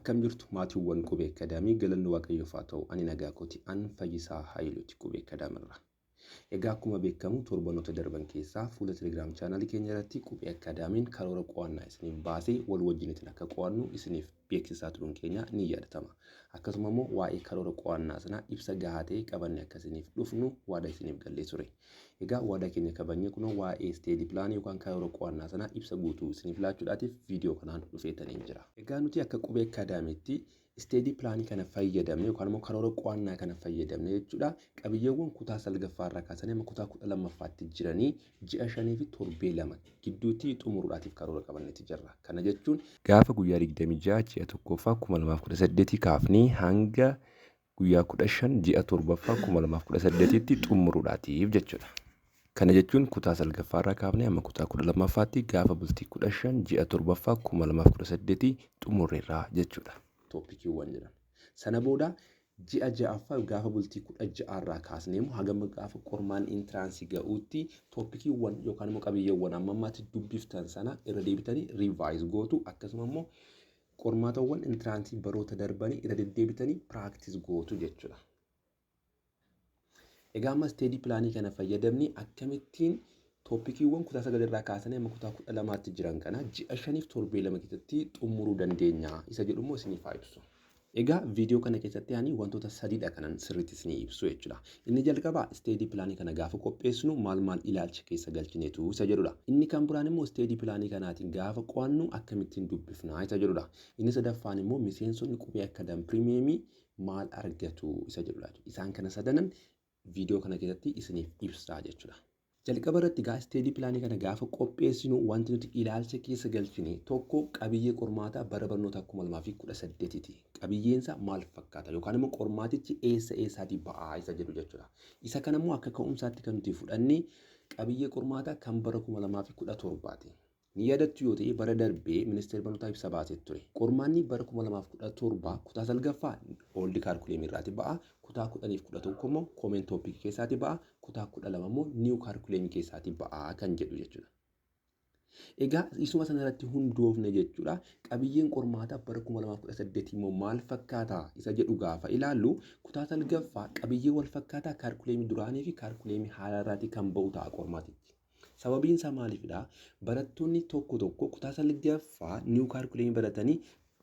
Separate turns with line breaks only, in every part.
Akkam jirtu maatiiwwan Qubee Akkaadaamii? Galanni Waaqayyoof haa ta'u, ani nagaa kooti. An Fayyisaa Haayiluuti Qubee Akkaadaamirraa. Egaa akkuma beekamu torbanoota darban keessaa fuula Telegram chaanaalii keenya irratti Qubee Akkaadaamiin karoora qo'annaa isiniif baasee wal wajjinitiin akka qo'annu isiniif beeksisaa turuun keenya ni yaadatama. Akkasuma immoo waa'ee karoora qo'annaa sanaa ibsa gahaa ta'e qabannee akka isiniif dhufnu waadaa isiniif gallee ture. Egaa waadaa keenya kabajnee kunoo waa'ee study planii yookaan karoora qo'annaa sanaa ibsa guutuu isiniif laachuudhaatiif viidiyoo kanaan dhufeetaniin jira. Egaa nuti akka Qubee Akkaadaamiitti study planii kana fayyadamne yookaan immoo karoora qo'annaa kana fayyadamne jechuudha. Qabiyyeewwan kutaa 9ffaa irraa kaasanii amma kutaa 12ffaatti jiranii ji'a 5 fi torbee 2 gidduutti xumuruudhaatiif karoora qabanneeti jirra. Kana jechuun gaafa guyyaa 26 ji'a 1ffaa 2018 kaafnee hanga guyyaa 15 ji'a 7ffaa 2018tti xumuruudhaatiif jechuudha. Kana jechuun kutaa 9ffaa irraa kaafnee amma kutaa 12ffaatti gaafa bultii 15 ji'a 7ffaa 2018 xumurreerraa jechuudha. Topiciiwwan jiran. Sana booda ji'a 6ffaa gaafa bultii 16 irraa kaasnee immoo hagam gaafa qormaan entrance ga'uutti topiciiwwan yookaan immoo qabiyyeewwan amma ammaatti dubbiftan sana irra deebitanii revise gootu, akkasuma immoo qormaatawwan entrance baroota darbanii irra deddeebitanii practice gootu jechuudha. Egaa amma study planii kana fayyadamni akkamittiin topiciiwwan kutaa 9 irraa kaasanii amma kutaa 12tti jiran kana ji'a 5f torbee 2 keessatti xumuruu dandeenya isa jedhu immoo isiniif haa ibsu. Egaa viidiyoo kana keessatti ani wantoota sadiidha kanan sirriitti isinii ibsu jechuudha. Inni jalqabaa study planii kana gaafa qopheessinu maal maal ilaalcha keessa galchineetu isa jedhudha. Inni kan biraan immoo study planii kanaatiin gaafa qo'annu akkamittiin dubbifnaa isa jedhudha. Inni sadaffaan immoo miseensonni Qubee Akkaadaamii Premiumii maal argatu isa jedhudha. Isaan kana sadanan viidiyoo kana keessatti isiniif ibsaa jechuudha. Jalqaba irratti egaa study planii kana gaafa qopheessinu wanti nuti ilaalcha keessa galchine tokko qabiyyee qormaataa bara barnoota 2018ti. Qabiyyeensa maal fakkaata yookaan immoo qormaatichi eessa eessaatii ba'aa isa jedhu jechuudha. Isa kana immoo akka ka'umsaatti kan nuti fudhanne qabiyyee qormaataa kan bara 2017ti. Ni yaadattu yoo ta'e, bara darbee ministeerri barnootaa ibsa baasee ture. Qormaanni bara 2017 kutaa 9ffaa old curriculumii irraati ba'a. Kutaa 10f 11 immoo common topicii keessaati ba'a. Kutaa 12 immoo new curriculumii keessaati ba'a kan jedhu jechuudha. Egaa isuma sana irratti hundoofne jechuudha. Qabiyyeen qormaataa bara 2018 immoo maal fakkaata isa jedhu gaafa ilaallu, kutaa 9ffaa qabiyyee wal fakkaataa curriculumii duraanii fi curriculumii haaraa irraatii kan ba'u ta'a qormaatichi. Sababiin isaa maaliifidha? Barattoonni tokko tokko kutaa 9ffaa new curriculumii baratanii,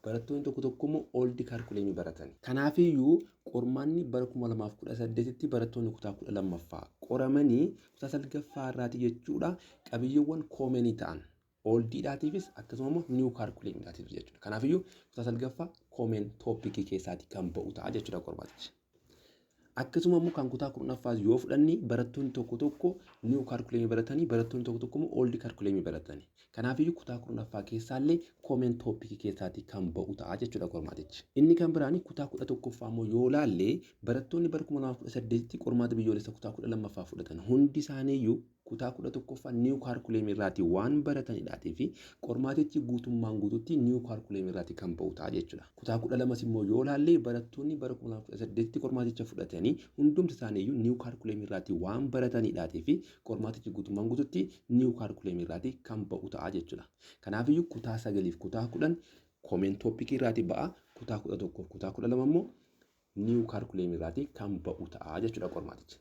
barattoonni tokko tokko immoo old curriculumii baratani. Kanaafiyyuu qormaanni bara 2018tti barattoonni kutaa 12ffaa qoramanii kutaa 9ffaa irraati jechuudha, qabiyyeewwan commonii ta'an oldiidhaatiifis akkasuma immoo new curriculumiidhaatiif jechuudha. Kanaafiyyuu kutaa 9ffaa common topicii keessaati kan ba'u ta'a jechuudha qormaatichi. Akkasuma immoo kan kutaa 10ffaas yoo fudhanne, barattoonni tokko tokko new curriculumii baratanii, barattoonni tokko tokko immoo old curriculumii baratanii. Kanaafiyyuu kutaa 10ffaa keessaallee common topicii keessaati kan ba'u ta'a jechuudha qormaatichi. Inni kan biraan kutaa 11ffaa immoo yoo laalle, barattoonni bara 2018tti qormaata biyyoolessa kutaa 12ffaa fudhatan hundi isaaniiyyuu kutaa 11ffaa new curriculumii irraati waan baratanidhaatii fi qormaatichi guutummaan guututti new curriculumii irraati kan ba'u ta'a jechuudha. Kutaa 12s immoo yoo laalle, barattoonni bara 2018tti qormaaticha fudhatanii hundumti isaaniiyyuu new curriculumii irraati waan baratanidhaatii fi qormaatichi guutummaan guututti new curriculumii irraati kan ba'u ta'a jechuudha. Kanaafiyyuu kutaa 9f kutaa 10 common topicii irraati ba'a. Kutaa 11f kutaa 12 immoo new curriculumii irraati kan ba'u ta'a jechuudha qormaatichi.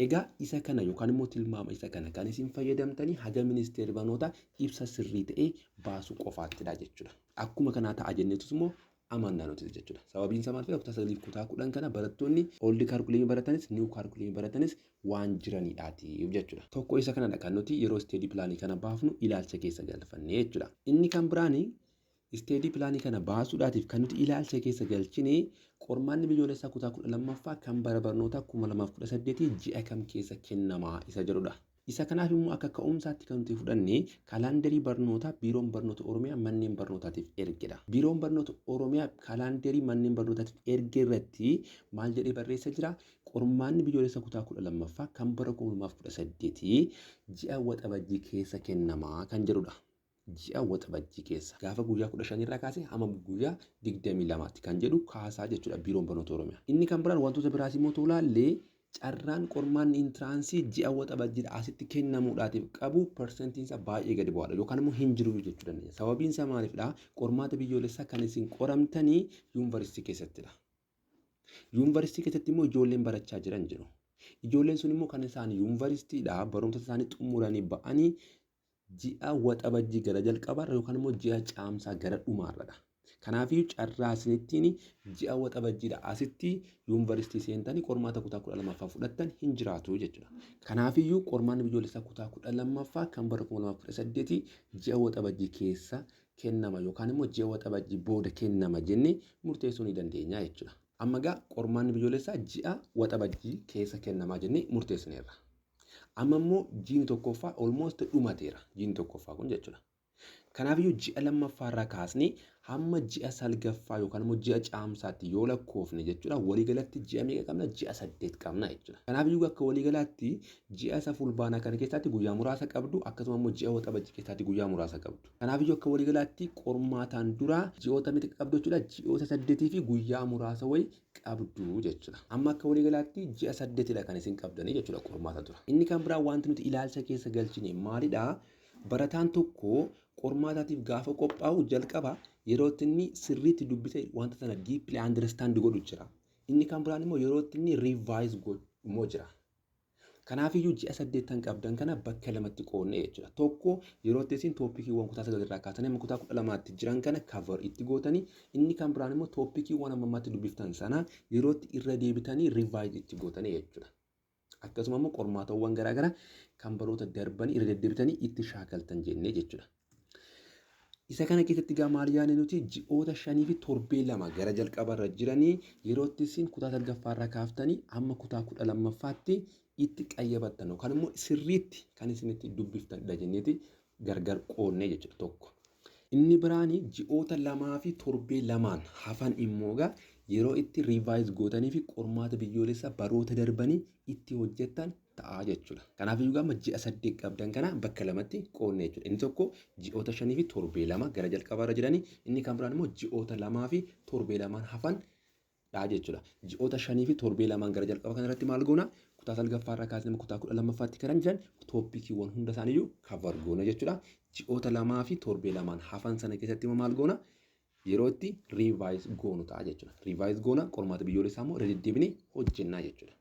Egaa isa kana yookaan immoo tilmaama isa kana kan isin fayyadamtanii haga ministeerri barnootaa ibsa sirrii ta'e baasuu qofaattidha jechuudha. Akkuma kanaa ta'a jenneetus immoo amannaa nuti jechuudha. Sababiin isaa maal fedha? Kutaa 9f kutaa 10 kana barattoonni old curriculumii baratanis new curriculumii baratanis waan jiranidhaatiif jechuudha. Tokko isa kanadha kan nuti yeroo study planii kana baafnu ilaalcha keessa galfannee jechuudha. Inni kan biraani study planii kana baasuudhaatiif kan nuti ilaalcha keessa galchine qormaanni biyyoolessaa kutaa 12ffaa kan bara barnootaa 2018 ji'a kam keessa kennamaa isa jedhudha. Isa kanaaf immoo akka ka'umsaatti kan nuti fudhanne kaalaandarii barnootaa Biiroon Barnoota Oromiyaa manneen barnootaatiif ergedha. Biiroon Barnoota Oromiyaa kaalaandarii manneen barnootaatiif erge irratti maal jedhee barreessa jira? Qormaanni biyyoolessa kutaa 12ffaa kan bara 2018 ji'a Waxabajjii keessa kennamaa kan jedhudha. Ji'a Waxabajjii keessa gaafa guyyaa 15 irraa kaasee hamma guyyaa 22tti kan jedhu kaasaa jechuudha Biiroon Barnoota Oromiyaa. Inni kan biraan wantoota biraas immoo tolaallee Carraan qormaanni entrance ji'a Waxabajjiidha asitti kennamuudhaatiif qabu percentiin isaa baay'ee gadi bu'aadha yookaan immoo hin jiru jechuu dandeenya. Sababiin isaa maalifdha? Qormaata biyyoolessaa kan isin qoramtanii yuunivarsiitii keessattidha. Yuunivarsiitii keessatti immoo ijoolleen barachaa jiran jiru. Ijoolleen sun immoo kan isaan yuunivarsiitiidhaa barumsa isaanii xumuranii ba'anii ji'a Waxabajjii gara jalqabaarra yookaan immoo ji'a Caamsaa gara dhumaarradha. Kanaafiyyuu carraa isinittiin ji'a Waxabajjiidha asitti yuunivarsiitii seentanii qormaata kutaa 12ffaa fudhattan hin jiraatu jechuudha. Kanaafiyyuu qormaanni biyyoolessaa kutaa 12ffaa kan bara 2018 ji'a Waxabajjii keessa kennama yookaan immoo ji'a Waxabajjii booda kennama jennee murteessuu ni dandeenya jechuudha. Amma egaa qormaanni biyyoolessaa ji'a Waxabajjii keessa kennamaa jennee murteessineerra. Amma immoo jiini tokkoffaa almost dhumateera. Jiini tokkoffaa kun jechuudha. Kanaafiyyuu ji'a lammaffaarraa kaasnee hamma ji'a salgaffaa yookaan immoo ji'a Caamsaatti yoo lakkoofne jechuudha, waliigalatti ji'a meeqa qabna? Ji'a 8 qabna jechuudha. Kanaafiyyuu akka waliigalaatti ji'a isa Fulbaanaa kana keessatti guyyaa muraasa qabdu, akkasuma immoo ji'a Waxabajjii keessatti guyyaa muraasa qabdu. Kanaafiyyuu akka waliigalaatti qormaataan dura ji'oota meeqa qabdu jechuudha? Ji'oota 8 fi guyyaa muraasa wayi qabdu jechuudha. Amma akka waliigalaatti ji'a 8dha kan isin qabdanii jechuudha qormaata dura. Inni kan biraa wanti nuti ilaalcha keessa galchine maalidha? Barataan tokko qormaataatiif gaafa qophaa'u jalqaba yeroo inni sirriitti dubbisee wanta sana deeply understand godhu jira. Inni kan biraan immoo yeroo inni revise godhu immoo jira. Kanaafiyyuu ji'a 8 qabdan kana bakka lamatti qoodne jechuudha. Tokko yeroo itti isin topiciiwwan kutaa 9 irraa kaasanii amma kutaa 12tti jiran kana cover itti gootanii, inni kan biraan immoo topiciiwwan amma ammaatti dubbiftan sana yeroo itti irra deebitanii revise itti gootanii jechuudha. Akkasuma immoo qormaatawwan garaagaraa kan baroota darbanii irra deddeebitanii itti shaakaltan jennee jechuudha. Isa kana keessatti egaa maal yaadne nuti? Ji'oota 5 fi torbee 2 gara jalqabarra jiranii yeroo itti isin kutaa salgaffaarraa kaaftanii hamma kutaa 12ffaatti itti qayyabattan yookaan immoo sirriitti kan isin itti dubbiftanidha jenneeti gargar qoodne jechuudha tokko. Inni biraan ji'oota 2 fi torbee 2n hafan immoo egaa yeroo itti revise gootanii fi qormaata biyyoolessaa baroota darbanii itti hojjettan ta'a jechuudha. Kanaaf iyyuu gama ji'a 8 qabdan kana bakka lamatti qoodne jechuudha. Inni tokko ji'oota 5 fi torbee 2 gara jalqabaarra jiranii, inni kan biraan immoo ji'oota 2 fi torbee 2n hafan dha jechuudha. Ji'oota 5 fi torbee 2n gara jalqaba kanarratti maal goona? Kutaa salgaffaarraa kaasnee kutaa 12ffaatti kan jiran topiciiwwan hunda isaaniiyyuu cover goona jechuudha. Ji'oota 2 fi torbee 2n hafan sana keessatti immoo maal goona? Yeroo itti revise goonu ta'a jechuudha. Revise goona, qormaata biyyoolessaa immoo irra deddeebinee hojjennaa jechuudha.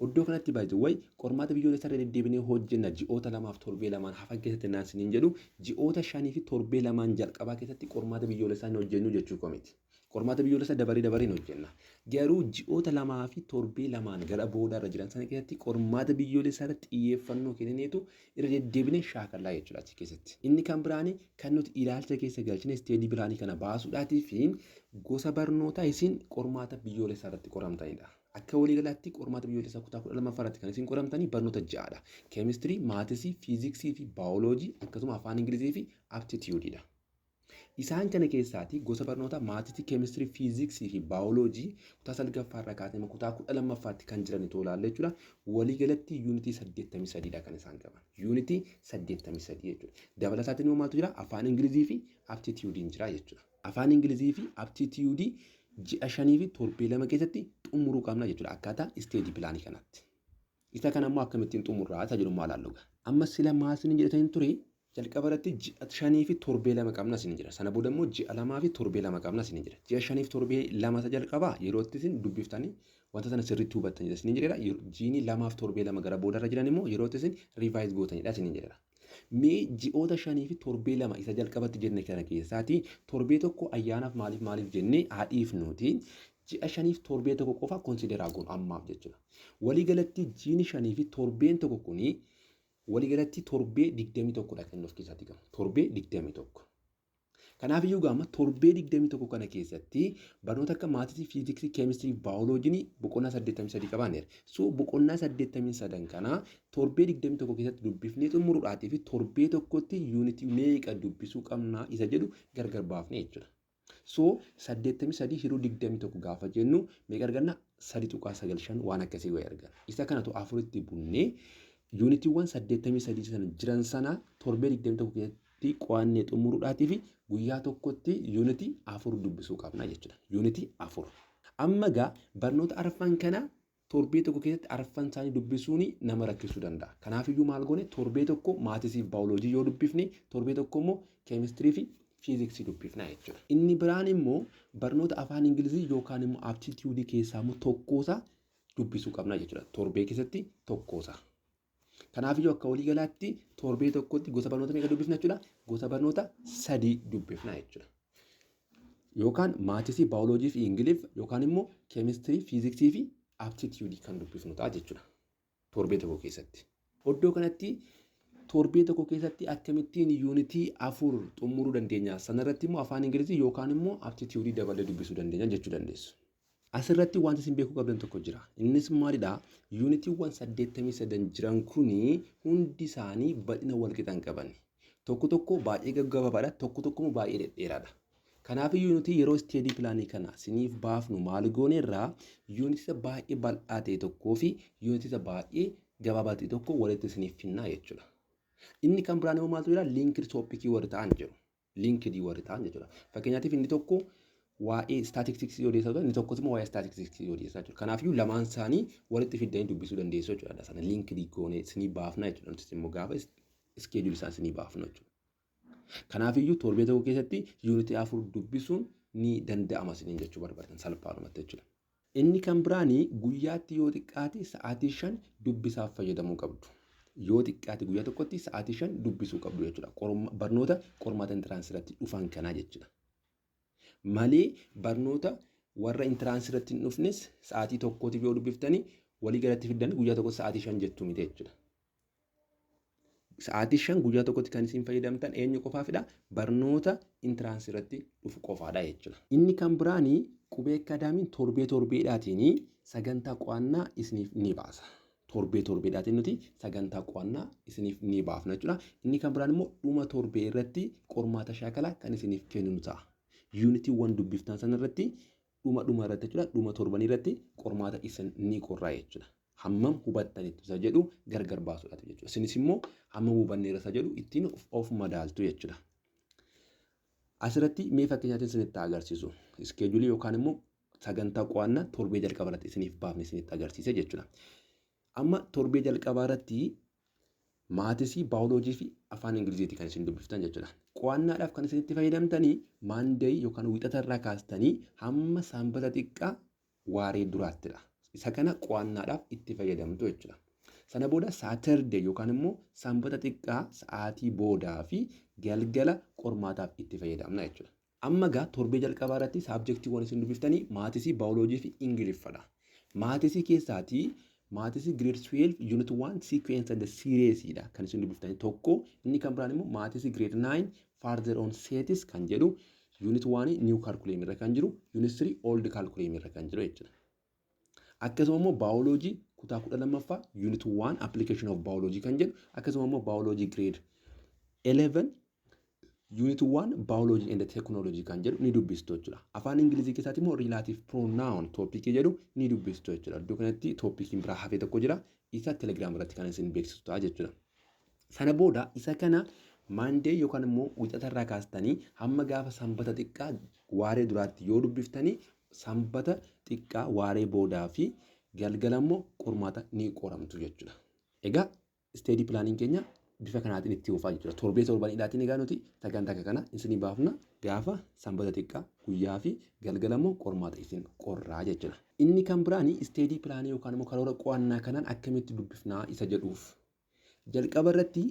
Iddoo kanatti baay'ee wayi qormaata biyyoolessaa irra deddeebinee hojjenna ji'oota 2f torbee 2n hafan keessatti naan siniin jedhu, ji'oota 5 fi torbee 2n jalqabaa keessatti qormaata biyyoolessaa hin hojjennu jechuu koo miti. Qormaata biyyoolessaa dabaree dabareen hojjenna. Garuu ji'oota 2 fi torbee 2n gara boodaarra jiran sana keessatti qormaata biyyoolessaa irratti xiyyeeffannoo kennineetu irra deddeebinee shaakallaa jechuudha achi keessatti. Inni kan biraani kan nuti ilaalcha keessa galchine study planii kana baasuudhaatii fi gosa barnootaa isin qormaata biyyoolessaa irratti qoramtanidha. Akka waliigalaatti qormaata biyyoolessaa kutaa 12ffaa irratti kan isin qoramtanii barnoota ja'adha. Keemistirii, mathsii, fiiziksii fi baayoloojii, akkasuma afaan Ingilizii fi aptitudeiidha. Isaan kana keessaati gosa barnoota mathsii, keemistirii, fiiziksii fi baayoloojii kutaa salgaffaa irraa kaasee kutaa 12ffaatti kan jiran itoo ilaalle jechuudha. Waliigalatti unitii 83dha kan isaan qaban. Unitii 83 jechuudha. Dabalataatiin immoo maaltu jira? Afaan Ingilizii fi aptitudeiin jira jechuudha. Afaan Ingilizii fi aptitudeii ji'a 5 fi torbee 2 keessatti xumuruu qabna jechuudha akkaataa study planii kanaatti. Isa kana immoo akkamittiin xumurraa isa jedhu maal ilaallu? Amma sila maal isin jedhatanii ture? Jalqaba irratti ji'a 5 fi torbee 2 qabna isin jira. Sana booda immoo ji'a 2 fi torbee 2 qabna isin jira. Ji'a 5 fi torbee 2 isa jalqabaa yeroo itti isin dubbiftanii wanta sana sirriitti hubattanidha isin jedheera. Jiini 2 fi torbee 2 gara boodarra jiran immoo yeroo itti isin revise gootanidha isin jedheera. Mee ji'oota 5 fi torbee 2 isa jalqabatti jenne kana keessaati torbee 1 ayyaanaaf maaliif maaliif jennee haa dhiifnuuti, ji'a 5 fi torbee 1 qofa consider goonu ammaaf jechuudha. Waliigalatti jiini 5 fi torbeen 1 kuni waliigalatti torbee 21dha kan of keessatti qabu. Torbee 21. Kanaaf iyyuu gaama torbee 21 kana keessatti barnoota akka mathsii, fiiziksii, keemistirii, baayoloojiin boqonnaa 83 qabaanneera. So boqonnaa 83 kana torbee 21 keessatti dubbifnee xumuruudhaatii fi torbee tokkotti unitii meeqa dubbisuu qabnaa isa jedhu gargar baafne jechuudha. So 83 hiruu 21 gaafa jennu meeqa arganna? 3.95 waan akkasii wayii arganna. Isa kanatu afuritti bunnee unitiiwwan 83 sana jiran sana torbee 21 keessatti qo'annee xumuruudhaatii fi guyyaa tokkotti unitii 4 dubbisuu qabna jechuudha. Unitii 4. Amma egaa barnoota arfan kana Torbee tokko keessatti arfan isaanii dubbisuun nama rakkisuu danda'a. Kanaafiyyuu maal goone? Torbee tokko mathsii fi baayoloojii yoo dubbifne, torbee tokko immoo keemistirii fi fiiziksii dubbifna jechuudha. Inni biraan immoo barnoota afaan Ingilizii yookaan immoo aptitudeii keessaa immoo tokkoosaa dubbisuu qabna jechuudha. Torbee keessatti tokkoosaa. Kanaafiyyuu akka waliigalaatti torbee tokkotti gosa barnoota meeqa dubbifna jechuudha? Gosa barnoota sadii dubbifna jechuudha. Yookaan mathsii, baayoloojii fi Ingiliff yookaan immoo keemistirii, fiiziksii fi aptitudeii kan dubbifnu ta'a jechuudha. Torbee tokko keessatti. Iddoo kanatti torbee tokko keessatti akkamittiin unitii 4 xumuruu dandeenya? Sanarratti immoo afaan Ingilizii yookaan immoo aptitudeii dabalee dubbisuu dandeenya jechuu dandeessu. Asirratti wanti isin beekuu qabdan tokko jira. Innis maalidhaa? Unitiiwwan 83 jiran kuni hundi isaanii bal'ina wal qixa hin qaban. Tokko tokko baay'ee gaggabaabaadha, tokko tokko immoo baay'ee dhedheeraadha. Kanaafiyyuu nuti yeroo study planii kana siniif baafnu maal gooneerraa? Unitisa baay'ee bal'aa ta'e tokkoo fi unitisa baay'ee gabaabaa ta'e tokko walitti isiniif finnaa jechuudha. Inni kan biraan immoo maaltu jira? Linked topicii warri ta'an jiru. Linkedii warri ta'an jechuudha. Fakkeenyaatiif, inni tokko waa'ee statisticsii odeessaa jira, inni tokkos immoo waa'ee statisticsii odeessaa jira. Kanaafiyyuu lamaan isaanii walitti fiddanii dubbisuu dandeessu jechuudha. Sana linkedii goonee isinii baafna jechuudha. Nutis immoo gaafa schedule isaa isinii baafnu jechuudha. Kanaafiyyuu torbee tokko keessatti unitii 4 dubbisuun ni danda'ama isiniin jechuu barbaadan salphaadhumatti jechuudha. Inni kan biraanii guyyaatti yoo xiqqaate sa'aatii 5 dubbisaaf fayyadamuu qabdu. Yoo xiqqaate guyyaa tokkotti sa'aatii 5 dubbisuu qabdu jechuudha. Barnoota qormaata entranceii irratti dhufan kanaa jechuudha. Malee barnoota warra entranceii irratti hin dhufnes sa'aatii tokkootiif yoo dubbiftanii walii galatti fiddanii guyyaa tokko sa'aatii 5 jettu miti jechuudha. Sa'aatii 5 guyyaa tokkotti kan isin fayyadamtan eenyu qofaafidha? Barnoota entranceii irratti dhufu qofaadha jechuudha. Inni kan biraanii Qubee Academyn torbee torbeedhaatiin sagantaa qo'annaa isiniif ni baasa. Torbee torbeedhaatiin nuti sagantaa qo'annaa isiniif ni baafna jechuudha. Inni kan biraan immoo dhuma torbee irratti qormaata shaakalaa kan isiniif kennu ta'a. Unitiiwwan dubbiftan sana irratti dhuma dhuma irratti jechuudha. Dhuma torbanii irratti qormaata isin ni qorraa jechuudha. Hammam hubattanitti isa jedhu gargar baasuudhaaf jechuudha. Isinis immoo hammam hubanneera isa jedhu ittiin of madaaltu jechuudha. Asirratti mee fakkeenyaatiin isinitti agarsiisu. Scheduleii yookaan immoo sagantaa qo'annaa torbee jalqaba irratti isiniif baafne isinitti agarsiise jechuudha. Amma torbee jalqabaa irratti mathsii, baayoloojii fi afaan Ingiliziiti kan isin dubbiftan jechuudha. Qo'annaadhaaf kan isin itti fayyadamtanii Monday yookaan Wiixata irraa kaastanii hamma Sanbata xiqqaa waaree duraattidha. Isa kana qo'annaadhaaf itti fayyadamtu jechuudha. Sana booda Saturday yookaan immoo Sanbata xiqqaa sa'aatii boodaa fi galgala qormaataaf itti fayyadamna jechuudha. Amma gaa torbee jalqabaa irratti subjectiiwwan isin dubbiftanii mathsii, baayoloojii fi Ingiliffadha. Mathsii keessaatii mathsii grade 12 unit 1 sequence and series dha kan isin dubbiftanii tokko. Inni kan biraan immoo mathsii grade 9 further on sets kan jedhu, unit 1 new curriculum irra kan jiru, unit 3 old curriculum irra kan jiru jechuudha. Akkasuma immoo baayoloojii kutaa 12ffaa unit 1 application of biology kan jedhu, akkasuma immoo baayoloojii grade 11 unit 1 biology and technology kan jedhu ni dubbistu jechuudha. Afaan Ingilizii keessatti immoo relative pronoun topicii jedhu ni dubbistu jechuudha. Iddoo kanatti topiciin biraa hafee tokko jira. Isa Telegram irratti kan isin beeksisu ta'a jechuudha. Sana booda isa kana Monday yookaan immoo Wixata irraa kaastanii hamma gaafa Sanbata xiqqaa waaree duraatti yoo dubbiftanii, Sanbata xiqqaa waaree boodaa fi galgala immoo qormaata ni qoramtu jechuudha. Egaa study planiin keenya bifa kanaatiin itti fufaa jechuudha. Torbee torbaniidhaatiin egaa nuti sagantaa akka kana isinii baafna, gaafa Sanbata xiqqaa guyyaa fi galgala immoo qormaata isin qorraa jechuudha. Inni kan biraanii study planii yookaan immoo karoora qo'annaa kanaan akkamitti dubbifnaa isa jedhuuf, jalqaba irratti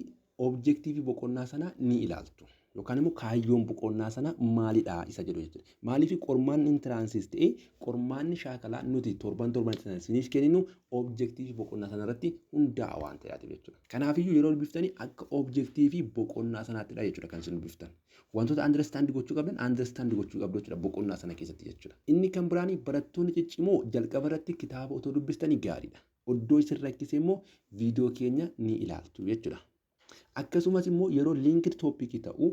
objectiveii boqonnaa sanaa ni ilaaltu. Yookaan immoo kaayyoon boqonnaa sanaa maalidha isa jedhu jechuudha. Maaliif? Qormaanni entranceis ta'e qormaanni shaakalaa nuti torban torban isiniif kenninu objectiveii boqonnaa sana irratti hundaa'a waan ta'eef jechuudha. Kanaafiyyuu yeroo dubbiftanii akka objectiveii boqonnaa sanaattidha jechuudha kan isin dubbiftan. Wantoota understand gochuu qabdan understand gochuu qabdu jechuudha boqonnaa sana keessatti jechuudha. Inni kan biraanii barattoonni ciccimoo jalqaba irratti kitaaba otoo dubbistanii gaariidha. Oddoo isin rakkise immoo viidiyoo keenya ni ilaaltu jechuudha. Akkasumas immoo yeroo linked topicii ta'u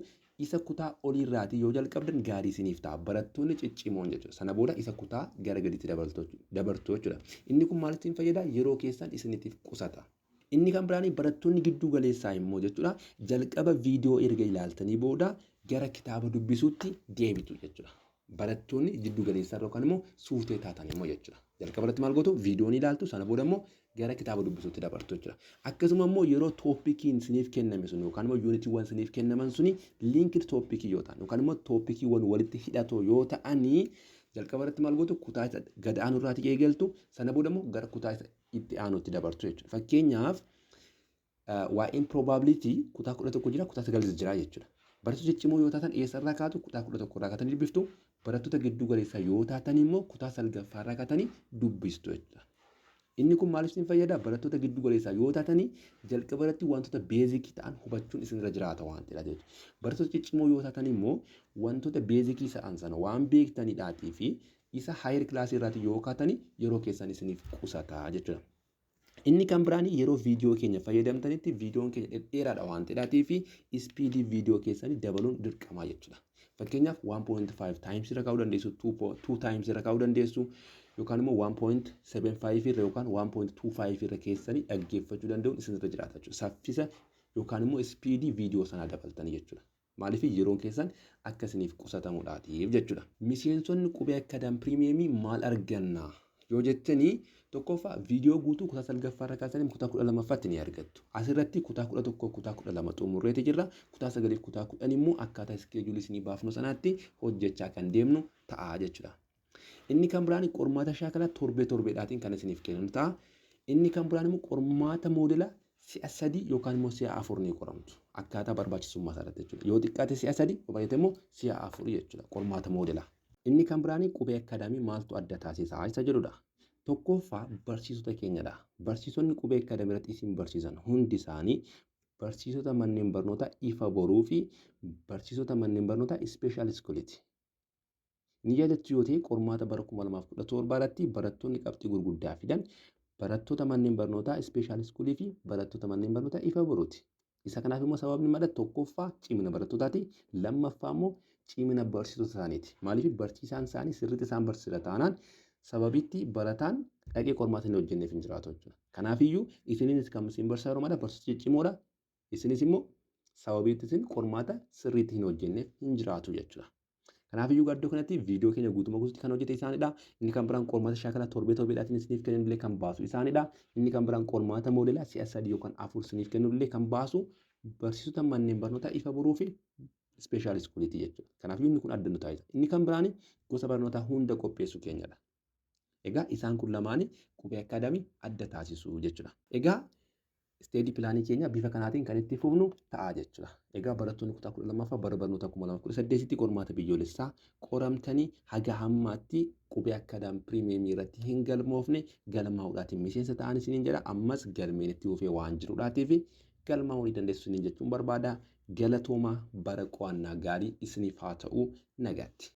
isa kutaa oliirraatii yoo jalqabdan gaarii isiniif ta'a. Barattoonni ciccimoon jechuudha. Sana booda isa kutaa gara gadiitti dabartu jechuudha. Inni kun maal isin fayyada? Yeroo keessan isiniitiif qusata. Inni kan biraanii barattoonni gidduu galeessaa immoo jechuudha, jalqaba viidiyoo erga ilaaltanii booda gara kitaaba dubbisuutti deebitu jechuudha. Barattoonni jiddu galeessaa yookaan immoo suutee taatan immoo jechuudha. Jalqaba irratti maal gootu? Viidiyoo ni ilaaltu, sana booda immoo gara kitaaba dubbisuutti dabartu jechuudha. Akkasuma immoo yeroo topiciin isiniif kenname sun yookaan immoo unitiiwwan isiniif kennaman suni linked topicii yoo ta'an yookaan immoo topiciiwwan walitti hidhatoo yoo ta'anii, jalqaba irratti maal gootu? Kutaa isa gad aanu irraatii eegaltu, sana booda immoo gara kutaa isa itti aanutti dabartu jechuudha. Fakkeenyaaf, waa'een probability kutaa 11 jira, kutaa 9 jira jechuudha. Barattoota ciccimoo yoo taatan eessarraa kaatu? Kutaa 11 irraa kaatanii dubbiftu. Barattoota gidduu galeessaa yoo taatan immoo kutaa salgaffaa irraa kaatanii dubbistu jechuudha. Inni kun maaliif isin fayyada? Barattoota giddu galeessaa yoo taatanii jalqaba irratti wantoota basicii ta'an hubachuun isinirra jiraata waan ta'eef jechuudha. Barattoota ciccimoo yoo taatan immoo wantoota basicii ta'an sana waan beektanidhaatii fi isa higher classii irraati yoo kaatanii yeroo keessan isiniif qusata jechuudha. Inni kan biraan, yeroo viidiyoo keenya fayyadamtanitti viidiyoon keenya dhedheeraadha waan ta'eedhaatii fi speedii viidiyoo keessanii dabaluun dirqamaa jechuudha. Fakkeenyaaf, 1.5 times irra kaa'uu dandeessu, 2 times irra kaa'uu dandeessu, yookaan immoo 1.75 irra yookaan 1.25 irra keessanii dhaggeeffachuu danda'uun isinirra jiraata jechuudha. Saffisa yookaan immoo speedii viidiyoo sanaa dabaltanii jechuudha. Maaliif? Yeroon keessan akka isiniif qusatamuudhaatiif jechuudha. Miseensonni Qubee Academy Premiumii maal arganna yoo jettanii, tokkoffaa viidiyoo guutuu kutaa salgaffaa irra kaasanii kutaa 12ffaatti ni argattu. Asirratti kutaa 11, kutaa 12 xumurreeti jirra. Kutaa sagaliif kutaa 10 immoo akkaataa scheduleii isinii baafnu sanaatti hojjechaa kan deemnu ta'a jechuudha. Inni kan biraan qormaata shaakalaa torbee torbeedhaatiin kan isiniif kennu ta'a. Inni kan biraan immoo qormaata moodela si'a sadii yookaan immoo si'a afur ni qoramtu. Akkaataa barbaachisummaa isaa irratti jechuudha. Yoo xiqqaate si'a sadi, yoo baay'ate immoo si'a afur jechuudha qormaata moodela. Inni kan biraan Qubee Academy maaltu adda taasisa isa jedhudha. Tokkoffaa, barsiisota keenyadha. Barsiisonni Qubee Academy irratti isin barsiisan hundi isaanii barsiisota manneen barnootaa Ifa Boruu fi barsiisota manneen barnootaa special schooliiti. Ni yaadattu yoo ta'e, qormaata bara 2017 irratti barattoonni qabxii gurguddaa fidan barattoota manneen barnootaa special schoolii fi barattoota manneen barnootaa Ifa Boruuti. Isa kanaaf immoo sababni mala tokkoffaa cimina barattootaati. Lammaffaa immoo cimina barsiisota isaaniiti. Maaliif? Barsiisaan isaanii sirriitti isaan barsiisa taanaan sababitti barataan dhaqee qormaata hin hojjenneef hin jiraatu jechuudha. Kanaafiyyuu isininis kan isin barsiisaa yeroo mara barsiisota ciccimoodha. Isinis immoo sababiitti isin qormaata sirriitti hin hojjenneef hin jiraatu jechuudha. Kanaafiyyuu iddoo kanatti viidiyoo keenya guutummaa guutuutti kan hojjete isaanidha. Inni kan biraan qormaata shaakalaa torbee torbeedhaatiin isiniif kennullee kan baasu isaanidha. Inni kan biraan qormaata moodelaa si'a sadii yookaan afur isiniif kennullee kan baasu barsiisota manneen barnootaa Ifa Boruu fi special schooliiti jechuudha. Kanaafuu inni kun adda nu taasisa. Inni kan biraan gosa barnootaa hunda qopheessuu keenyadha. Egaa isaan kun lamaanii Qubee Academy adda taasisu jechuudha. Egaa study planii keenya bifa kanaatiin kan itti fufnu ta'a jechuudha. Egaa barattoonni kutaa 12ffaa bara barnoota 2018tti qormaata biyyoolessaa qoramtanii haga hammaatti Qubee Academy Premiumii irratti hin galmoofne galmaa'uudhaatiin miseensa ta'an isiniin jedha. Ammas galmeen itti fufee waan jiruudhaatiif galmaa'uu ni dandeessu isiniin jechuun barbaada. Galatoomaa, bara qo'annaa gaarii isiniif haa ta'u, nagaatti.